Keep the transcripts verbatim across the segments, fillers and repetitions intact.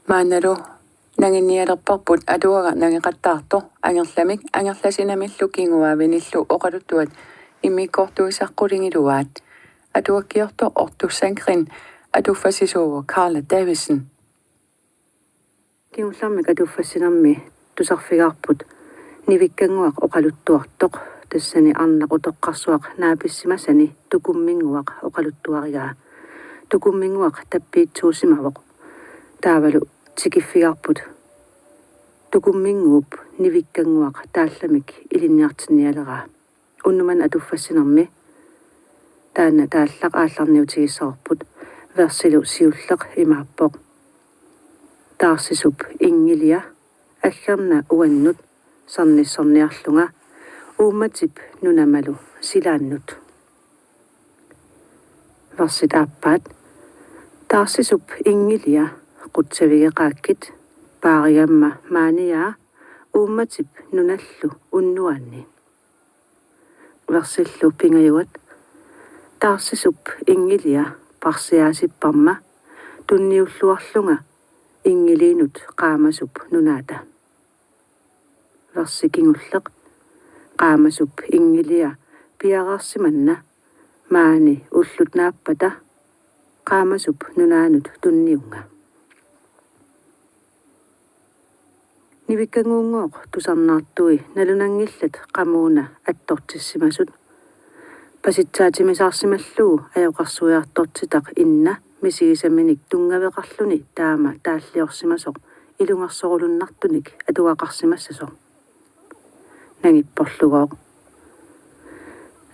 Maannalu nanginnialerparput atuagaq nangeqattaartoq Angerlamik Angerlasinamillu kinguaavinillu oqaluttuat immikkoortuisa qulingiluaat. Atuakkiortoq Otto Sandgreen, atuffassisuuvoq Karla Davidsen. Kingullermik atuffassinermi tusarfigaarput Nivikkannguaq oqaluttuartoq, tassani arnaq utoqqarsuaq naapissimasani Tukumminnguaq oqaluttuarigaa. Tukumminnguaq tappiitsuusimavoq. Taavalu tikiffigaarput Tukumminnguup Nivikkannguaq taallamik ilinniartinnialeraa. Unnuk manna atuffassinermi taanna taallaq aallarniutigissavarput, versilu siulleq imaappoq: Taarsisup inngilia, aggerna uannut sarnissorniarlunga, uummatip nunamalu silaannut. Versit aappaat: Taarsisup inngilia, qutsavigeqaakkit, paarigamma maaniaa uummatip nunallu unnuaanni. Versillu pingajuat: Taarsisup inngilia parsiaasipparma tunniulluarlunga inngiliinut qaamasup nunaata. Versi kingulleq: Qaamasup inngilia piareersimanna maani ullut naappata qaamasup nunaanut tunniunnga. Nivikkannguunngooq tusarnaartui nalunanngillat qamuuna attortissimasut. Pasitsaatimisaarsimallugu ajoqersuiartortitaq inna misigisaminik tunngaveqarluni taama taalliorsimasoq ilungersorulunnartunik atugaqarsimassasoq. Nangipporlugooq.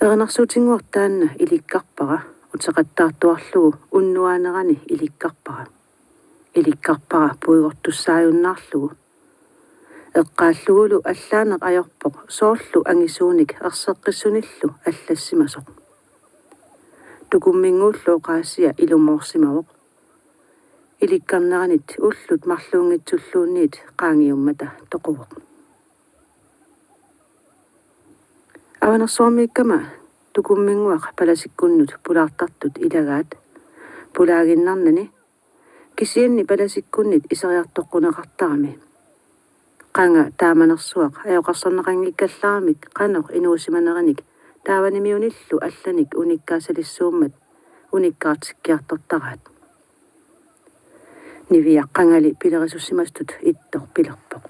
Erinarsuutinnguaq taanna ilikkarpara, uteqattaartuarlugu unnuaanerani ilikkarpara. Ilikkarpara puigortussaajunnaarlugu. Eqqaallugulu allaaneq ajorpoq soorlu angisuunik erseqqissunillu allassimasoq. Tukumminnguullu oqaasia ilumoorsimavoq. Ilikkarneranit ullut marluunngitsulluunniit qaangiummata toquvoq. Avanersuarmiikkama Tukumminnguaq palasikkunnut pulaartartut ilagaat. Pulaaginnarnani, kisianni palasikkunnit iseriartoqquneqartarami. Qanga taamanersuaq ajoqersorneqanngikkallaramik qanoq inuusimanerinik taavanimiunillu allanik unikkaasalissuummat unikkaartikkiartortaraat. Niviaq qangali pilerisussimasutut ittoq pilerpoq: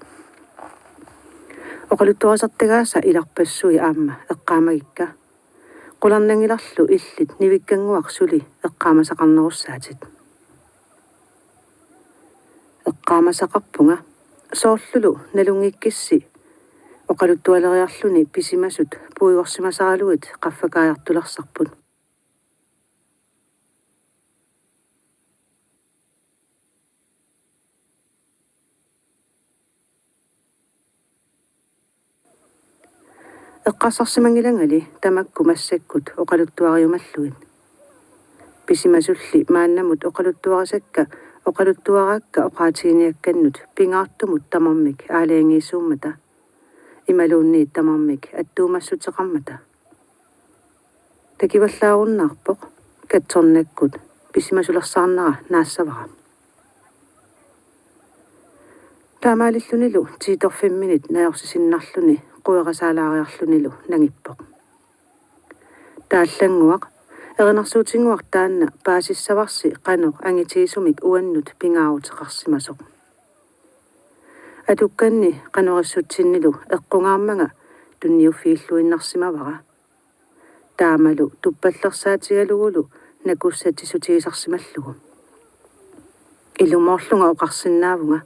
Oqaluttuarisartagaasa ilarpassui aamma eqqaamagikka. Qularnanngilarlu illit Nivikkannguaq suli eqqaamasaqarnerussaatit. Eqqaamasaqarpunga, soorlulu nalunngikkissi oqaluttualeriarluni pisimasut puigorsimasaraluit qaffakaajartulersarput. Eqqarsarsimanngilangali tamakku massakkut oqaluttuariumallugit. Pisimasulli maannamut oqaluttuarisakka oqaluttuaraakka oqaatiginiakkannut pingaartumut tamarmik aalajangiisuummata imaluunniit tamarmik attuumassuteqarmata. Takivallaarunnaarpoq, katsornakkut pisimasulersaarnera naassavara. Taamaalillunilu tiitorfimminit najorsisinnarluni querasaalaariarlunilu nangippoq: Taallannguaq, erinarsuutinnguaq taanna paasissavarsi qanoq angitigisumik uannut pingaaruteqarsimasoq. Atukkanni qanorissutsinnilu eqqungaarmanga tunniuffigilluinnarsimavara. Taamalu tuppallersaatigalugulu nakussatsissutigisarsimallugu. Ilumoorlunga oqarsinnaavunga,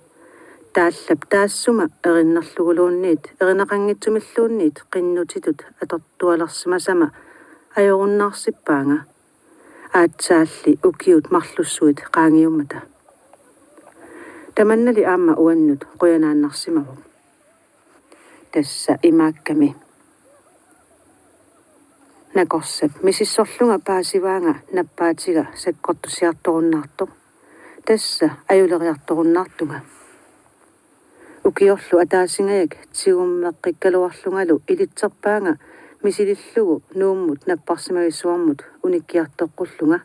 taallap taassuma erinnerluguluunniit erinaqanngitsumilluunniit qinnutitut atortualersimasama ajorunnaarsippaanga, aatsaalli ukiut marlussuit qaangiummata. Tamannali aamma uannut qujanaannarsimavoq. Tassa imaakkami. Nakorsap misissorlunga paasivaanga nappaatiga sakkortusiartorunnaartoq. Tassa ajuleriartorunnaartunga. Ukiorlu ataasingajak tigummeqqikkaluarlungalu ilitserpaanga misilillugu Nuummut napparsimavissuarmut unikkiartoqqullunga,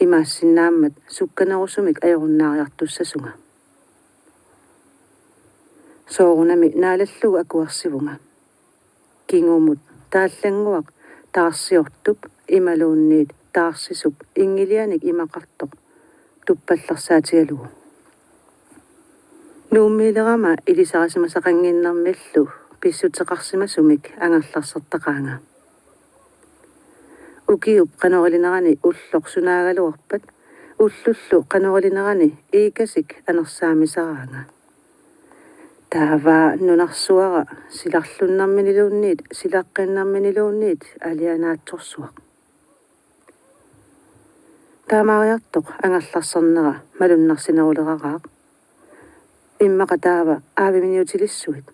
imaassinnaammat sukkanerusumik ajorunnaariartussasunga. Soorunami naalallugu akuersivunga. Kingumut taallannguaq taarsiortup imaluunniit taarsisup inngilianik imaqartoq tuppallersaatigalugu. Nuummiilerama ilisarisimasaqannginnermillu pissuteqarsimasumik angerlarsertaqaanga. Ukiup qanorilinerani ulloq sunaagaluarpat ullullu qanorilinerani iikasik anersaamisaraanga. Taava nunarsuara silarlunnerminiluunniit silaqqinnerminiluunniit alianaatsorsuaq. Taamaariartoq angerlarsernera malunnarsineruleraaq. Immaqa taava aaviminiutilissuit.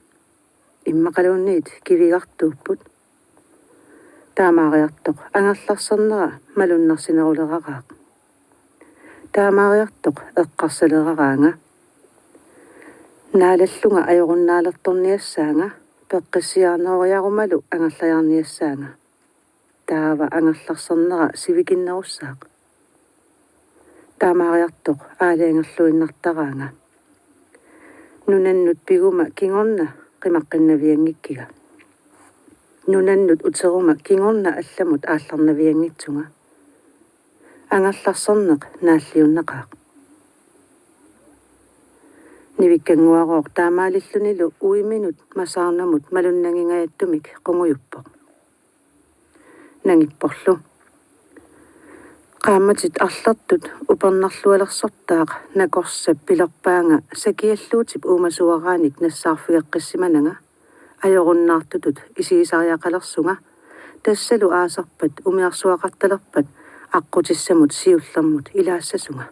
Immaqaluunniit kivigartuupput. Taamaariartoq angerlarsernera malunnarsineruleraaq. Taamaariartoq eqqarsaleraraanga. Naalallunga ajorunnaalertorniassaanga, peqqissiaarneroriarumalu angerlajaarniassaanga. Taava angerlarsernera sivikinnerussaaq. Taamaariartoq aalajangerluinnartaraanga. Nunannut piguma kingorna qimaqqinnavianngikkiga. Nunannut uteruma kingorna allamut aallarnavianngitsunga. Angerlarserneq naalliunnaqaaq. Nivikkannguarooq taamaalillunilu uiminut Masaarnamut malunnanngingajattumik qungujuppoq. Nangipporlu. Qaammatit arlertut upernarlualersortaaq nakorsap pilerpaanga sakialluutip uumasuaraanik nassaarfigeqqissimananga, ajorunnaartutut isigisariaqalersunga, tassalu aasarpat umiarsuaqartalerpat aqqutissamut siullermut ilaassasunga.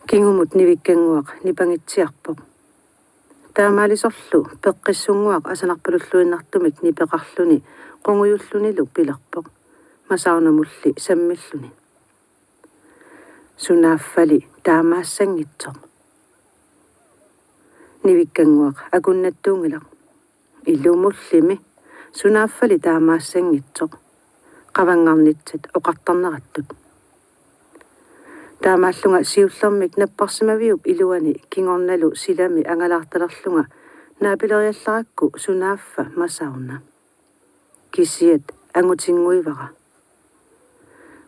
Kingumut Nivikkannguaq nipangitsiarpoq. Taamaalisorlu peqqissunnguaq asanarpalulluinnartumik nipeqarluni qungujullunilu pilerpoq, Masaarnamulli sammilluni: Sunaaffali taamaassanngitsoq. Nivikkannguaq akunnattuunngilaq: Ilumullimi, sunaaffali taamaassanngitsoq. Qavanngarnitsat oqartarnerattut. Taamaallunga siullermik napparsimaviup iluani kingornalu silami angalaartalerlunga naapileriallarakku sunaaffa Masaarna. Kisiat angutinnguivara.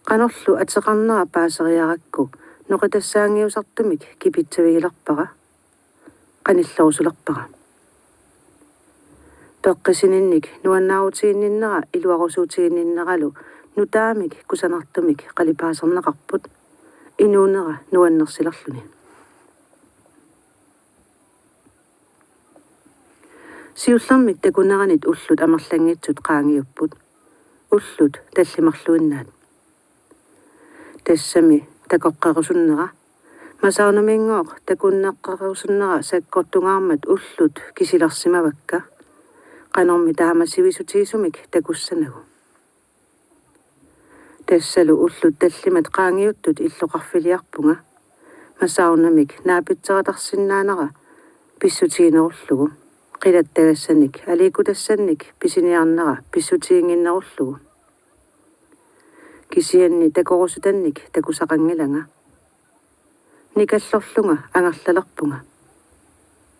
Qanorlu ateqarnera paaseriarakku noqitassaanngiusartumik kipitsavigilerpara. Qanillerusulerpara. Peqqisininnik nuannaarutiginninnera iluarusuutiginninneralu nutaamik kusanartumik qalipaaserneqarput, inuunera nuannersilerluni. Siullermik takuneranit ullut amerlanngitsut qaangiupput. Ullut tallimarluinnaat. Tassami takoqqerusunnera, Masaarnaminngooq takunneqqerusunnera sakkortungaarmat ullut kisilersimavakka, qanormi taama sivisutigisumik takussanagu. Tassalu ullut tallimat qaangiuttut illoqarfiliarpunga, Masaarnamik naapitseratarsinnaanera pissutiginerullugu, qilattagassanik aliikkutassannik pisiniarnera pissutiginnginnerullugu. Kisianni takorusutannik takusaqanngilanga. Nikallorlunga angerlalerpunga.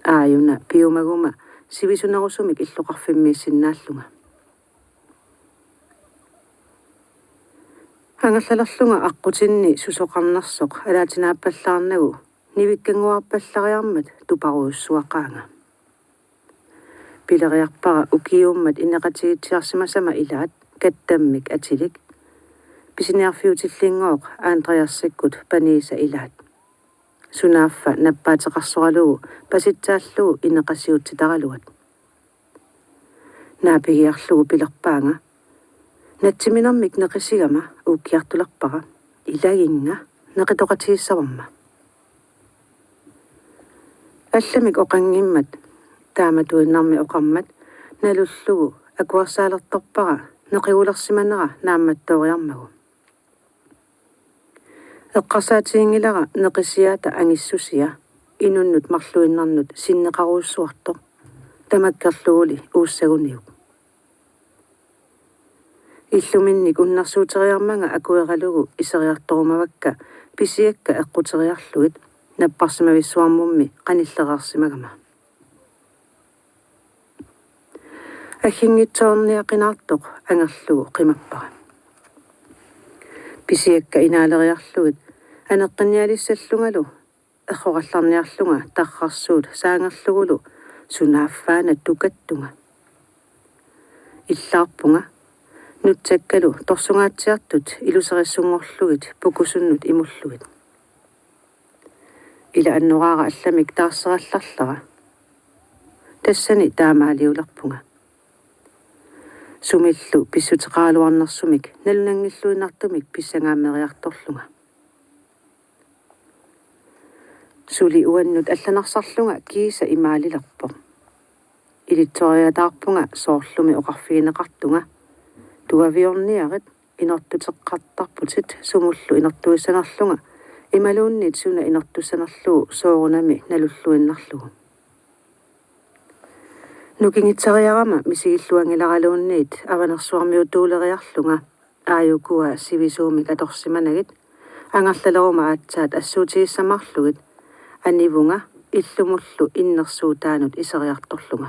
Aajuna piumaguma sivisunerusumik illoqarfimmiissinnaallunga. Angerlalerlunga aqqutinni susoqarnersoq alaatinaappallaarnagu nivikkannguarpallariarmat tuparujussuaqaanga. Pileriarpara ukiuummat ineqatigiitsiarsimasama ilaat kattammik atilik, pisiniarfiutillinngooq Andreasikkut paniisa ilaat. Sunaaffa nappaateqarsoralugu pasitsaallugu ineqasiutsitaraluat. Naapigiarlugu pilerpaanga: Natsiminermik neqisigama uukkiartulerpara, ilaginnga neqitoqatigissavarma. Allamik oqanngimmat, taamatuinnarmi oqarmat, nalullugu akuersaalertorpara neqigulersimanera naammattooriarmagu. Eqqarsaatiginngilara neqisiaata angissusia inunnut marluinnarnut sinneqarujussuartoq, tamakkerluguli uussaguniuk. Illuminnik unnersuuteriarmanga akueralugu iseriartorumavakka pisiakka eqquteriarlugit, napparsimavissuarmummi qanillereersimagama. Agginngitsoorniaqinaartoq angerlugu qimappara. Pisiakka inaaleriarlugit aneqqinnialissallungalu erroqallarniarlunga tarrarsuut saangerlugulu sunaaffaana tukattunga. Illaarpunga nutsakkalu torsungaatsiartut iluserissunngorlugit pukusunnut imullugit. Ila annoraara allamik taarserallarlara. Tassani taamaaliulerpunga. Sumillu pissuteqaraluarnersumik nalunanngilluinnartumik pissangaammeriartorlunga. Suli uannut allanarsarlunga kiisa imaalilerpoq. Ilitsooriataarpunga soorlumi oqarfigineqartunga: Tuaviorniarit, inortuteqqartarputit sumullu inortuissanerlunga imaluunniit suna inortussanerlugu soorunami nalulluinnarlugu. Nukingitseriarama misigilluanngilaraluunniit avanersuarmiutuuleriarlunga aajukua sivisuumik atorsimanagit angerlaleruma aatsaat assuutigissamaarlugit anivunga illumullu innersuutaanut iseriartorlunga.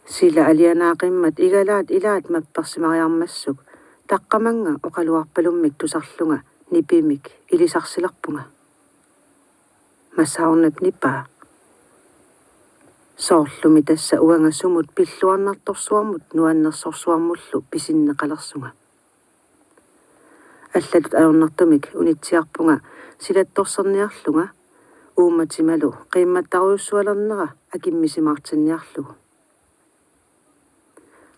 Sila alianaaqimmat igalaat ilaat mappersimariarmassuk taqqamannga oqaluarpalummik tusarlunga nipimik ilisarsilerpunga. Masaunap nipaa. Soorlumi tassa uanga sumut pilluarnartorsuarmut nuannersorsuarmullu pisinneqalersunga. Allatut ajornartumik unitsiarpunga silattorserniarlunga uummatimalu qiimmattarujussualernera akimmisimaartinniarlugu.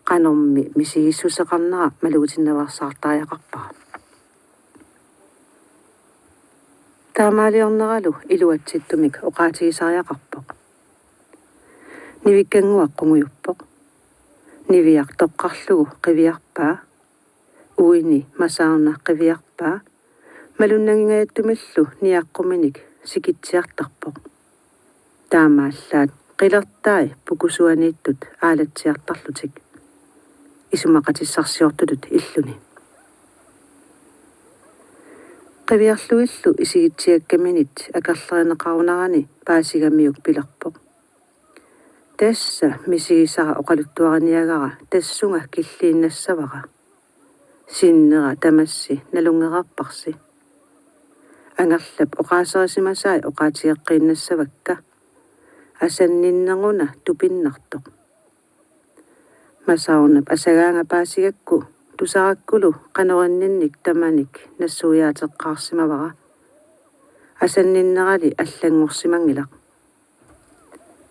Qanormi misigissuseqarnera malugitinnaveersaartariaqarpara. Taamaaliorneralu iluatsittumik oqaatigisariaqarpoq. Nivikkannguaq qungujuppoq. Niviaq toqqarlugu qiviarpaa. Uini Masauna qiviarpaa malunnangingajattumillu niaqquminik sikitsiartarpoq. Taamaallaat qilertai pukusuaniittut aalatsiartarlutik isumaqatissarsiortutut illuni. Qiviarlugillu isigitsiakkaminit akerlerineqarunarani paasigamiuk pilerpoq: Tassa misigisara oqaluttuariniagara tassunga killiinnassavara. Sinnera tamassi nalunngereerparsi. Angerlap oqaaserisimasai oqaatigeqqiinnassavakka. Asanninneruna tupinnartoq. Masaunap asagaanga paasigakku tusarakkulu qanorinninnik tamanik nassuiaateqqaarsimavara. Asanninnerali allanngorsimanngilaq.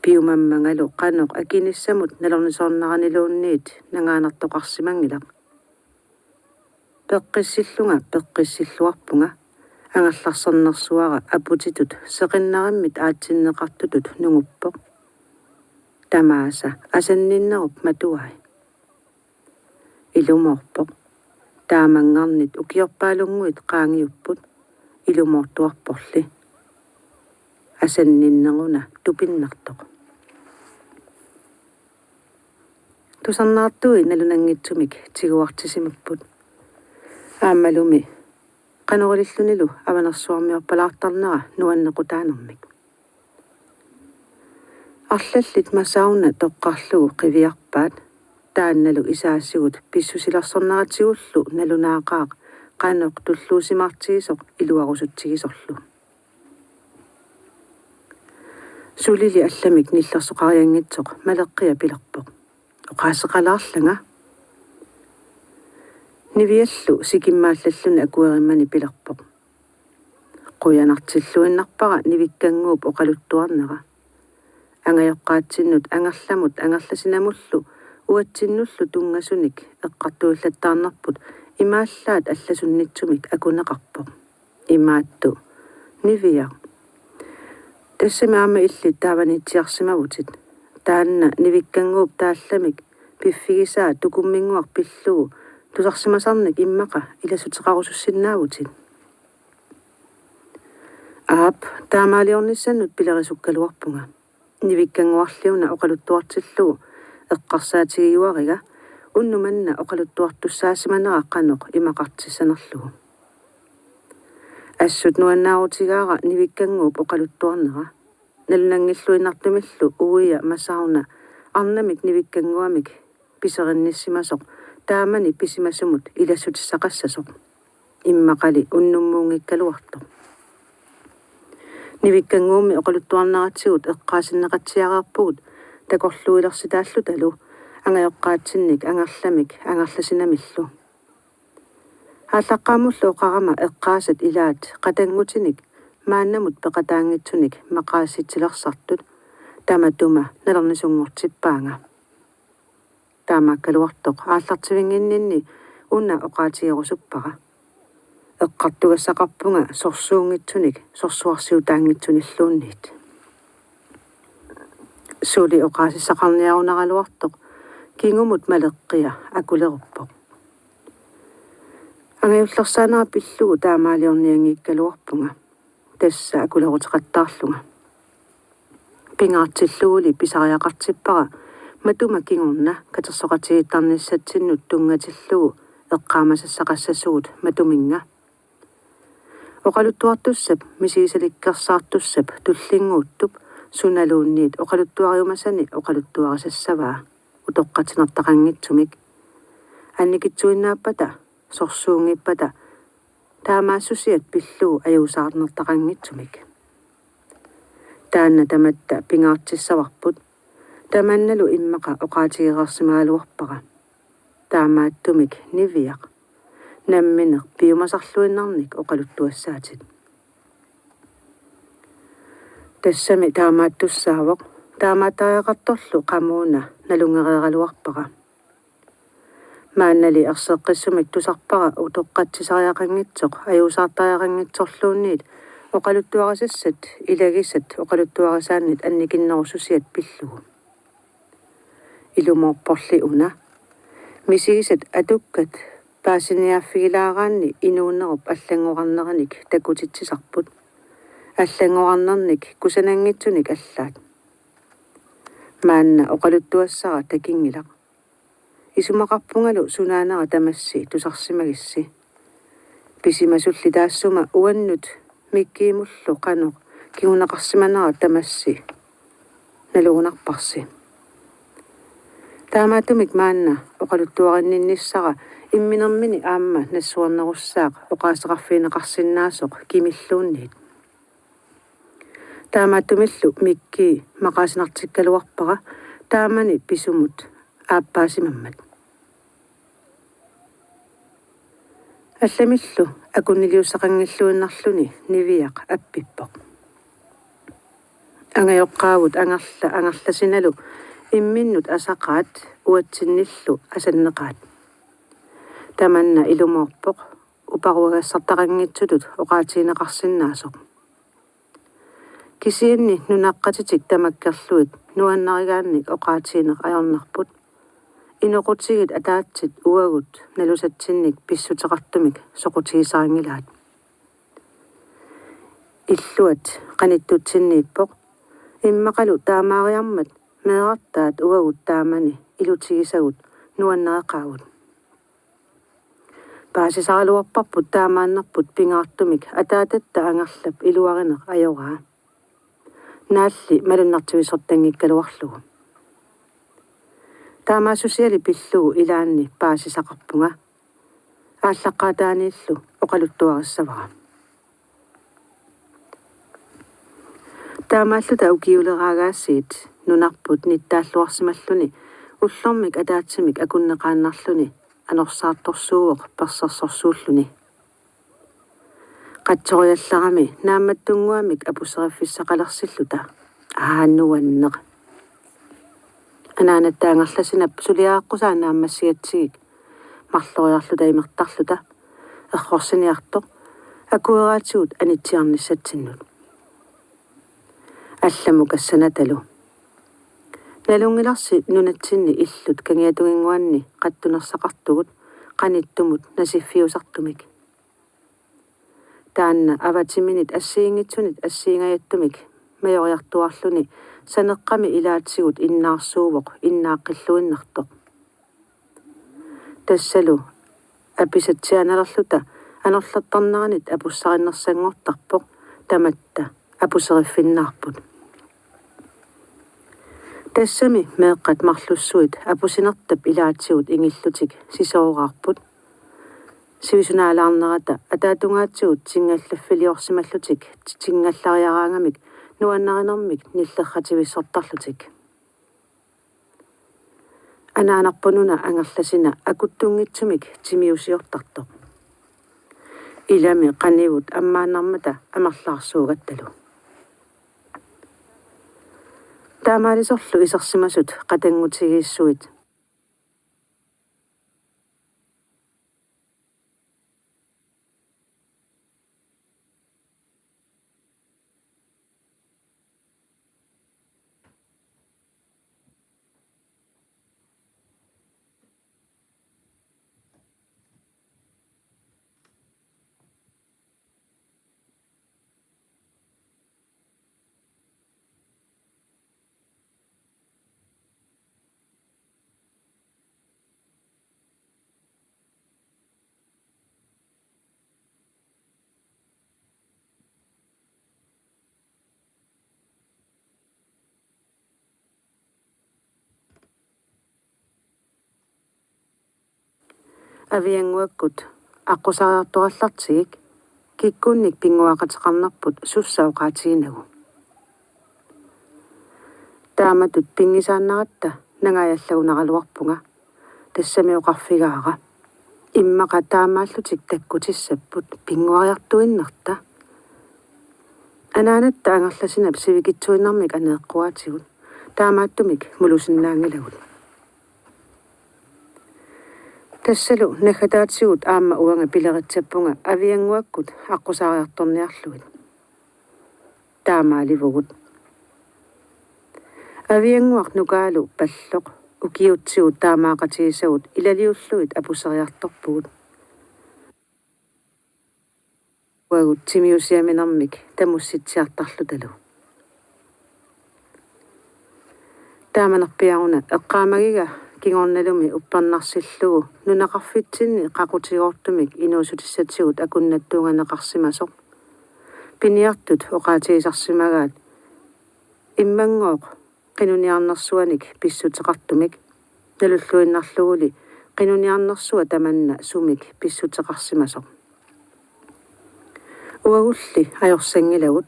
Piumammangalu qanoq akinissamut nalornisoorneraniluunniit nangaanartoqarsimanngilaq. Peqqissillunga peqqissilluarpunga angerlarsernersuara aputitut seqinnarimmit aatsinneqartutut nunguppoq. Tamaasa asanninnerup matuai. Ilumoorpoq. Taamanngarnit ukiorpaalunnguit qaangiupput ilumoortuarporli. Asanninneruna tupinnartoq. Tusarnaartui nalunanngitsumik tiguartisimapput. Aammalumi qanorilillunilu avanersuarmiorpalaartarnera nuannequtaanermik. Arlallit Masauna toqqarlugu qiviarpaat taannalu isaasigut pissusilersorneratigullu nalunaaqaaq qanoq tulluusimaartigisoq iluarusutsigisorlu. Sulili allamik nillersoqarianngitsoq Maleqqia pilerpoq: Oqaaseqalaarlanga. Niviallu sikimmaallalluni akuerimmani pilerpoq: Qujanartilluinnarpara Nivikkannguup oqaluttuarnera. Angajoqqaatsinnut angerlamut angerlasinamullu uatsinnullu tunngasunik eqqartuillattaarnerput imaallaat allasunnitsumik akuneqarpoq. Imaattoq: Niviaq, tassami aamma illit taavaniitsiarsimavutit. Taanna Nivikkannguup taallamik piffigisaa Tukumminnguaq pillugu tusarsimasarnik immaqa ilassuteqarusussinnaavutit. Aap, taamaaliornissannut pilerisukkaluarpunga. Nivikkannguarli una oqaluttuartillugu eqqarsaatigiuariga unnuk manna oqaluttuartussaasimanera qanoq imaqartissanerlugu. Assut nuannaarutigaara Nivikkannguup oqaluttuarnera. Nalunanngilluinnartumillu uia Masauna arnamik Nivikkannguamik piserinnissimasoq taamani pisimasumut ilassutissaqassasoq. Immaqali unnummuunngikkaluartoq. Nivikkannguummi oqaluttuarneratigut eqqaasinneqatsiareerpugut takorluuilersitalutalu angajoqqaatsinnik Angerlamik Angerlasinamillu. Aallaqqaammullu oqarama eqqaasat ilaat qatanngutinik maannamut peqataanngitsunik maqaasitsilersartut tamatuma nalornisunngortippaanga. Taamaakkaluartoq aallartivinnginninni una oqaatigerusuppara. Eqqartugassaqarpunga sorsuunngitsunik sorsuarsiutaanngitsunilluunniit. Suli oqaasissaqarniarunaraluartoq kingumut Maleqqia akuleruppoq. Angajullersaanera pillugu taamaaliornianngikkaluarpunga. Tassa akuleruteqattaarlunga. Pingaartilluguli pisariaqartippara matuma kingorna katersoqatigiittarnissatsinnut tunngatillugu eqqaamasassaqassasugut matuminnga. Oqaluttuartussap misigisalikkersaartussap tullinnguuttup sunaluunniit oqaluttuariumasani oqaluttuarisassavaa utoqqatsinertaqanngitsumik. Annikitsuinnaappata sorsuunngippata taamaassusiat pillugu ajuusaarnertaqanngitsumik. Taanna tamatta pingaartissavarput. Tamannalu immaqa oqaatigereersimagaluarpara. Taamaattumik Niviaq. Nammineq piumasarluinnarnik oqaluttuassaatit. Tassami taamaattussaavoq. Taamaattariaqartorlu qamuuna nalunngereeraluarpara. Maannali erseqqissumik tusarpara utoqqatsisariaqanngitsoq ajuusaartariaqanngitsorluunniit oqaluttuarisassat ilagisat oqaluttuarisaannit annikinnerusussiat pillugu. Ilumoorporli una. Misigisat atukkat paasiniaaffigilaaraanni inuunerup allanngorarneranik takutitsisarput. Allanngorarnernik kusananngitsunik allaat. Maanna oqaluttuassara takinngilaq. Isumaqarpungalu sunaanera tamassi tusarsimagissi. Pisimasulli taassuma uannut Mikkiimullu qanoq kinguneqarsimanera tamassi nalugunarparsi. Taamaattumik maanna oqaluttuarinninnissara imminermini aamma nassuernerussaaq oqaaseqarfigineqarsinnaasoq kimilluunniit. Taamaattumillu Mikki maqaasinartikkaluarpara taamani pisumut aappaasimammat. Allamillu akunniliussaqanngilluinnarluni Niviaq appippoq. Angajoqqaagut Angerla Angerlasinalu imminnut asaqaat uatsinnillu asanneqaat. Tamanna ilumoorpoq uparuagassartaqanngitsutut oqaatigineqarsinnaasoq. Kisianni nunaqqatitik tamakkerlugit nuannarigaannik oqaatigineq ajornarput. Inoqutigiit ataatsit uagut nalusatsinnik pissuteqartumik soqutigisarinngilaat. Illuat qanittutsinniippoq. Immaqalu taamaariarmat meerartaat uagut taamani ilutigisagut nuannareqaagut. Paasisaraluarparput taamaannerput pingaartumik ataatatta Angerlap iluarineq ajoraa. Naalli malunnartivisortanngikkaluarlugu. Taamaassusiali pillugu ilaanni paasisaqarpunga. Aallaqqaataaniillu oqaluttuarissavara. Taamaalluta ukiuleraagaasiit nunarput nittaalluarsimalluni ullormik ataatsimik akunneqaannarluni anorsaartorsuuvoq persersorsuulluni. Qatsoriallarami naammattunnguamik apuseriffissaqalersilluta. Aa, nuanneq. Anaanatta Angerlasinap suliareqqusaa naammassigatsigik marloriarluta imertarluta. Errorsiniartoq akueraatigut anitsiarnissatsinnut. Allamukassanatalu. Nalunngilarsi nunatsinni illut kangiatuginnguanni qattunersaqartugut qanittumut nasiffiusartumik. Taanna avatiminnit assigiinngitsunit assigiingajattumik majoriartuaarluni saneqqami ilaatigut innaarsuuvoq innaaqqilluinnartoq. Tassalu apisatsiaanalerluta anorlertarneranit apussarinersanngortarpoq, tamatta apuseriffinnaarput. Tassami meeqqat marlussuit apusinertap ilaatigut ingillutik sisoraarput. Sivisunaalaarnerata ataatungaatigut tingallaffiliorsimallutik tingallariaraangamik nuannarinermik nillerrativissortarlutik. Anaanarpununa Angerlasina akuttunngitsumik timiusiortartoq. Ilami qanivut ammaannarmata amerlaarsuugattalu. Taamaalisorlu isersimasut qatanngutigiissuit. Aviannguakkut aqqusariartorallartigik kikkunnik pinnguaqateqarnerput sussa oqaatiginagu. Taamatut pinngisaannaratta nangaajallagunaraluarpunga, tassami oqarfigaara: Immaqa taamaallutik takkutissapput pinnguariartuinnarta. Anaanatta Angerlasinap sivikitsuinnarmik aneeqquaatigut, taamaattumik mulusinnaanngilagut. Tassalu naggataatigut aamma uanga pileritsappunga Aviannguakkut aqqusariartorniarlugit. Taamaalivugut. Aviannguaq nukaalu palloq ukiutsigut taamaaqatigisagut ilaliullugit apuseriartorpugut, uagut timiusiaminermik tamussitsiartarlutalu. Taamanerpiaruna eqqaamagiga kingornalumi uppernarsillugu nunaqarfitsinni qaqutigoortumik inuussutissatigut akunnattuunganeqarsimasoq. Piniartut oqaatigisarsimagaat immanngooq qinuniarnersuanik pissuteqartumik, nalulluinnarluguli qinuniarnersua tamanna sumik pissuteqarsimasoq. Uagulli ajorsanngilagut,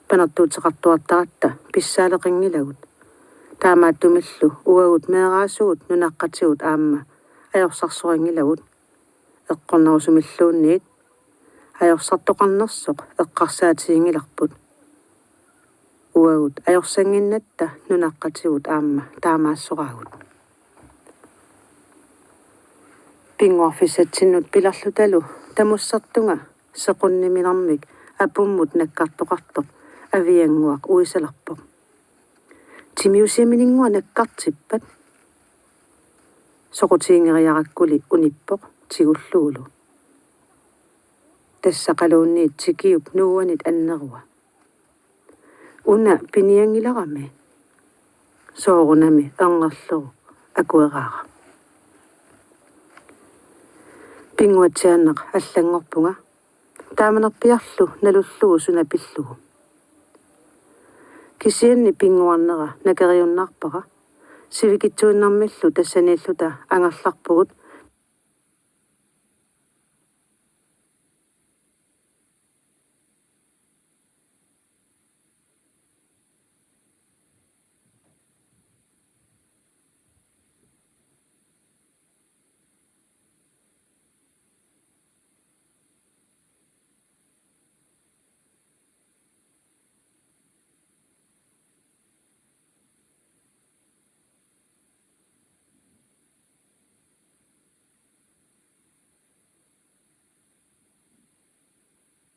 panertuuteqartuartaratta pissaaleqanngilagut. Taamaattumillu uagut meeraasugut nunaqqatigut aamma ajorsarsoqanngilagut, eqqornerusumilluunniit. Ajorsartoqarnersoq eqqarsaatiginngilarput. Uagut ajorsannginnatta nunaqqatigut aamma taamaassoraagut. Pinnguarfissatsinnut pilerlutalu tamussartunga sequnniminermik apummut nakkartoqartoq Aviannguaq uisalerpoq: Timiusiamininnguaq nakkartippat? Soqutiginngeriarakkuli unippoq tigullugulu. Tassaqaluunniit tikiup nuuanit annerua. Una pinianngilarami? Soorunami erngerlorup akueraara. Pinnguatsiaannaq allanngorpunga, taamanerpiarlu nalullugu suna pillugu. Kisianni pinnguarnera nakeriunnaarpara, sivikitsuinnarmillu tassaniilluta angerlarpugut.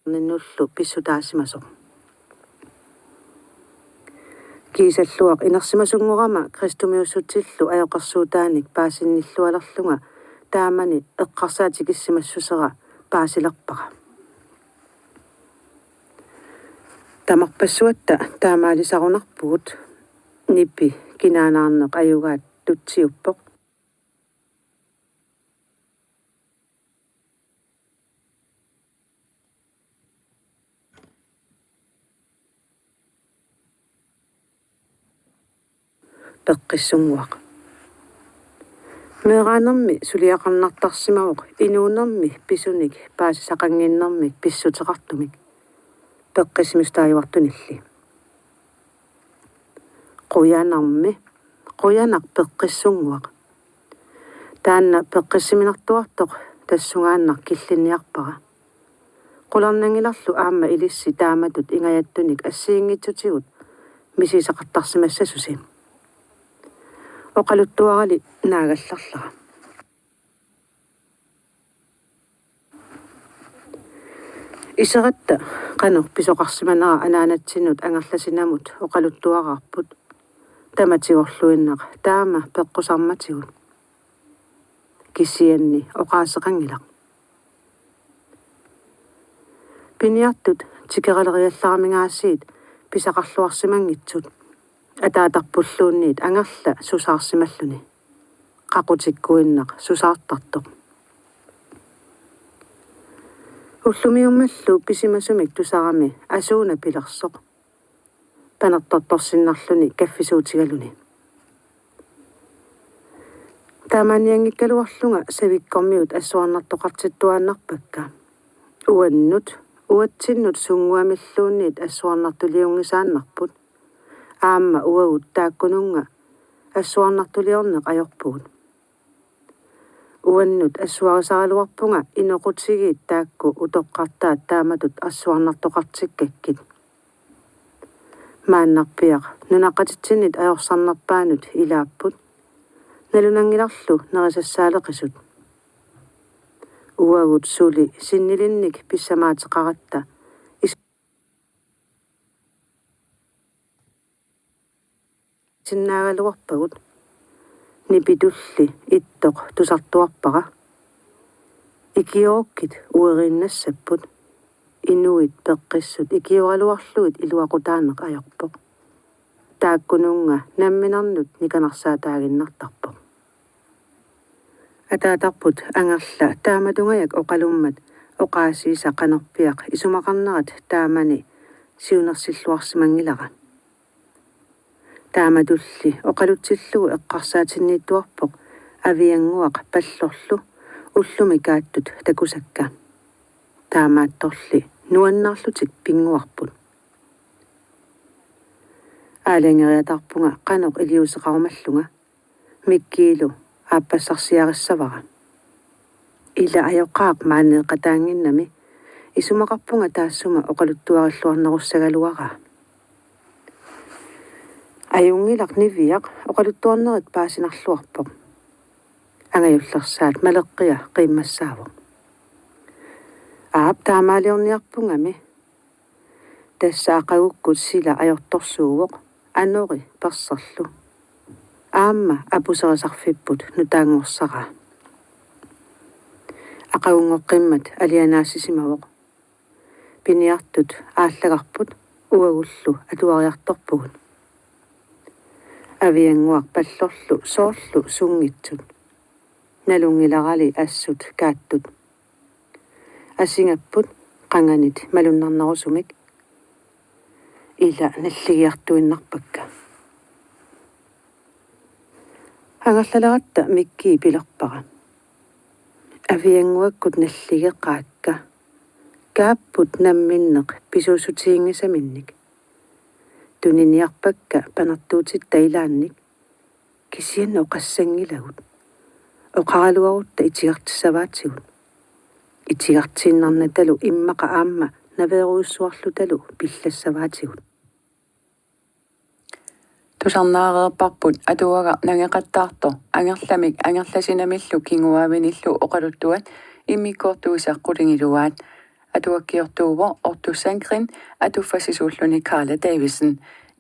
Ninnullu pissutaasimasoq. Kiisalluaq inersimasunngorama kristumiussutsillu ajoqersuutaanik paasinnillualerlunga taamani eqqarsaatikissimassusera paasilerpara. Tamarpassuatta taamaalisarunarpugut, nipi kinaanaarneq ajugaat tutsiuppoq. Peqqissunnguaq. Meeraanermi suliaqarnartarsimavoq inuunermi pisunik paasisaqannginnermik pissuteqartumik, peqqissimisutaajuartunilli. Qujanarmi, qujanaq Peqqissunnguaq. Taanna peqqissiminartuartoq tassungaannaq killinniarpara. Qularnanngilarlu aamma ilissi taamatut ingajattunik assigiinngitsutigut misigisaqartarsimassasusi. Oqaluttuarali naagallarlara. Iseratta qanoq pisoqarsimanera anaanatsinnut Angerlasinamut oqaluttuaraarput. Tamatigorluinnaq taama peqqusarmatigut. Kisianni oqaaseqanngilaq. Piniartut tikeraleriallaraminngaasiit pisaqarluarsimanngitsut. Ataatarpulluunniit Angerla susaarsimalluni. Qaqutikkuinnaq susaartartoq. Ullumiummallu pisimasumik tusarami asuuna pilersoq. Panertortorsinnarluni kaffisuutigaluni. Taamaannianngikkaluarlunga savikkormiut assuarnartoqartittuaannarpakka. Uannut, uatsinnut sunnguamilluunniit assuarnartuliunngisaannarput. Aamma uagut taakkununnga assuarnartuliorneq ajorpugut. Uannut assuarisaraluarpunga inoqutigiit taakku utoqqartaat taamatut assuarnartoqartikkakkit. Maannarpiaq nunaqqatitsinnit ajorsarnerpaanut ilaapput. Nalunanngilarlu nerisassaaleqisut. Uagut suli sinnilinnik pissamaateqaratta is- sinnaagaluarpagut. Nipitulli ittoq tusartuarpara. Ikiorukkit ueriinnassapput. Inuit peqqissut ikioraluarlugit iluaqutaaneq ajorpoq. Taakkununnga namminernut nikanarsaataaginnartarpoq. Ataatarput Angerla taamatungajak oqalummat oqaasiisa qanorpiaq isumaqarnerat taamani siunersilluarsimanngilara. Taamatulli oqalutsillugu eqqarsaatinniittuarpoq Aviannguaq Pallorlu ullumi kaattut takusakka. Taamaattorli nuannaarlutik pinnguarput. Aalajangeriataarpunga qanoq iliuuseqarumallunga, Mikkiilu aappassarsiarissavara. Ila ajoqaaq maaniiqataannginnami, isumaqarpunga taassuma oqaluttuarilluarnerussagaluaraa. Ajunngilaq Niviaq oqaluttuarnerit paasinarluarpoq. Angajullersaat Maleqqia qiimmassaavoq. Aap, taamaaliorniarpungami. Tassa aqagukkut sila ajortorsuuvoq, anori perserlu. Aamma apuserisarfipput nutaanngorsaraa. Aqagunngoqqimmat alianaassisimavoq. Piniartut aallagarput uagullu atuariartorpugut. Aviannguaq Pallorlu soorlu sunngitsut. Nalunngilarali assut kaattut. Asingapput qanganit malunnarnerusumik. Ila nalligiartuinnarpakka. Angerlaleratta Mikkii pilerpara: Aviannguakkut nalligeqaakka. Kaapput namminneq pisuussutiginngisaminnik. Tuniniarpakka panertuutitta ilaannik. Kisianni oqassanngilagut. Oqaraluarutta itigartissavaatigut. Itigartiinnarnatalu immaqa aamma naveerujussuarlutalu pillassavaatigut. Tusarnaareerparput atuagaq nangeqattaartoq Angerlamik Angerlasinamillu kinguaavinillu oqaluttuat immikkoortuisa qulingiluaat. Atuakkiortuuvoq Otto Sandgreen atuffassisuulluni Karla Davidsen.